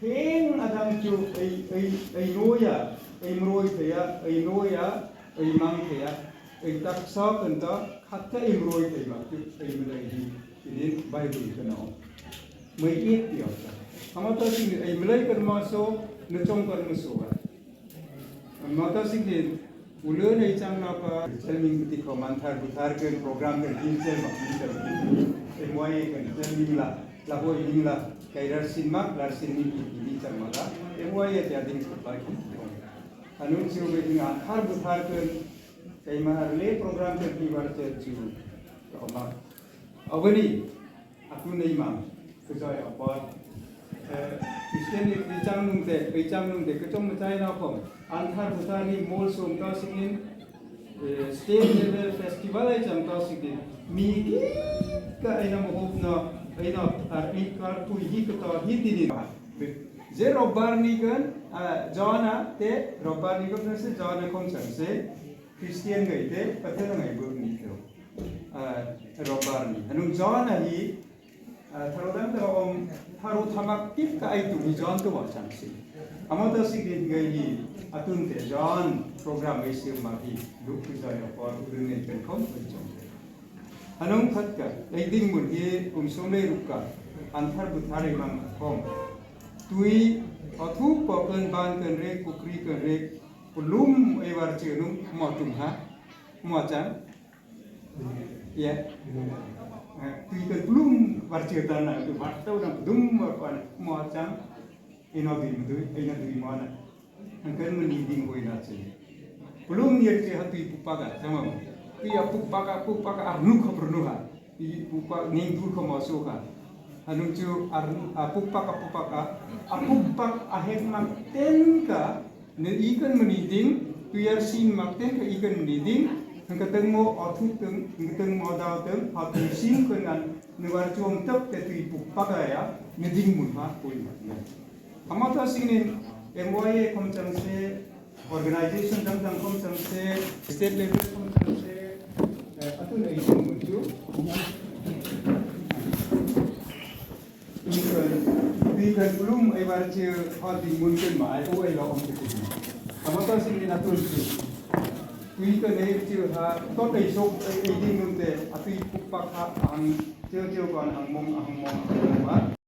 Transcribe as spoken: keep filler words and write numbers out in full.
Theng adang chu ei, ei, ei noya, ei mroi thaya, ei noya, ei mang thaya, ei taksa kanta khatta ei mroi thai ma chu ei mlai di inin Bible kana. Mai ek ti asa. Hama ta sing ei mlai kan ma so, na chong kan ma so ba. Mata sikni ulo nei chang na pa selming ti ko manthar buthar ke program ke tin sel ma tin sel. M Y A ke selming la, la bo ing la, kairar sin mak, lar sin ning ki ni chang ma la. M Y A te ading ko pa ki. Anu chiu be ding anthar buthar ke kai ma le program ke ti bar che chiu. Ko ma. Aboni Aku nei mang, kejai apa. Eh, Christian ni kecang nung te, kecang nung te, kecong mechai na pom. Anthar buthar ni mol som ta singin, eh, state level festival ai chang ta singin. Mi ki ka aina mohop na, aina ar ai kar tu hi ka ta hi tini. Je robbar ni kan, ah, jana te robbar ni kan se jana kom chang se. Christian gai te, pathe na ngai buk ni to. Ah, robbar ni. Anung jana hi, Ah, tharo dang tharo om, tharo thamak tip ka ai tu hi John to wa chang si. Amo to si din gai hi atun te John program ai si ma hi duk tu jai ko tu ne ten kom tu jong. Anong khat ka, ai ding mun hi um som le ruk ka, anthar buthar ai mang kom. Tui, othu ko kan ban kan re, kukri kan re, pulum ai war chi nung mo tum ha, mo chang. Ya. Eh, tui kan pulum barcheta na, tu barta udah dum apa mo chang. Ino dui mudui, ino dui mo na. Angkan meni ding boi na chi. Pulum yer chi ha tui pupaka, sama mo. Tui ya pupaka, pupaka arnu khapru nu ha. Tui pupak ning dur kho mo so ha. Anung chu ar, a, pupaka, pupaka. A pupak a hek mak ten ka. Ne ikan meni ding, tuyar sin mak ten ka ikan meni ding, hingka tengmo othuk teng, hingka tengmo dao teng, hatu sin kan an, ne war chuang tak te tui puk pakaya, ne ding mun ha, koi mak ne. Hama to sini M Y A kom chang se, organization dang dang kom chang se, state level kom chang se, eh, atu ne ikan mun chu. Tui kan, tui kan pulum ai bar chi ha ding mun kan ma ai o ai lo om ke tu. Amo to sing ni na tun chi. Tui kan ai chi ha to tai sok ai, ai ding mun te a tui puk pak ha ang cheu cheu kan ang mong ang mong ang mong ba.